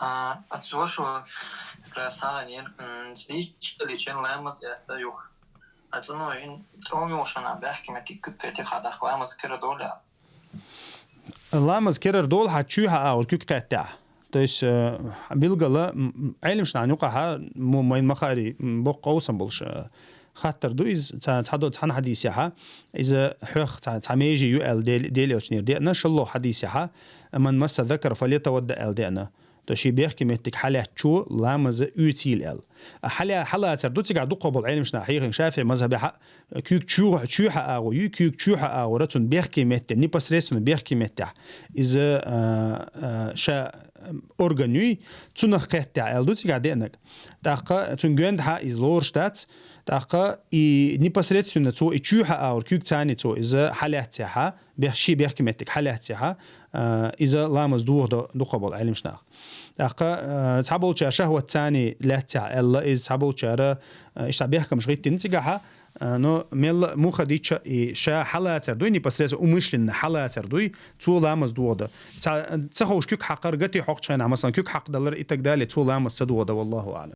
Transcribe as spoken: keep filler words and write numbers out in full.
А, отсюда как раз ха, не, м, сличали, чем ламаз, это юх. А ценой, он юшана, бяхки, мети, кык, эти хадах, ламаз, кыра доля. Ламаз керар долу хьа чуьйхьа агӀор куьг кхаьттехь. То есть, э, билгала, м, м, Ӏелимаш нахана юкъахьа, м, майн махари, м, боккха къовсам болуш, э, хаттар ду иза, ца-, цхьадо-, цхьана хьадисехьа, иза хьоьх цхьа, цхьа меже ю аьлла Дел-, Делан Элчанера деана, шолгӀа хьадисехьа, «Ман масса закара фалятавадда» аьлла деана. То ши бехке меттиг хьалаьцчо ламаза оьцийла аьлла. А хьаля-, хьалацар ду цигахь дукхахболу Ӏелимаш нахана хьехина ШафиӀи мазхьабехьа, куьг чу-, чуьйхьа агӀо ю, куьг чуьйхьа агӀора цунна бехке метте, непосредственно бехке меттехь. Иза, а, а, ша, ам, орган юй, цунах кхеттехь аьлла ду цигахь деанарг. ТӀаккха цуьнан гоьнда хьа иза лоруш дац, тӀаккха и непосредственно цо и чуьйхьа агӀор куьг царни цо иза хьалаьццехьа, бех-, ши бехке меттиг хьалаьццехьа, а, иза ламаз дохадо дукхахболу Ӏелимаш наха. ТӀаккха, а, цхьаболчара шахӀват царни лаьццехьа аьлла, иза цхьаболчара, а, иштта бехкамаш гӀиттина цигахьа, а, но мелла а муха дича и ша хьалацар дуй, непосредственно умышленно хьалацар дуй, цо ламаз дохадо. Ца-, ца ховш куьг хьакхар, гати хьокхучу хенахь, масалан, куьг хьакхадалар и так далее, цо ламаз ца дохадо, валлаху аӀлам.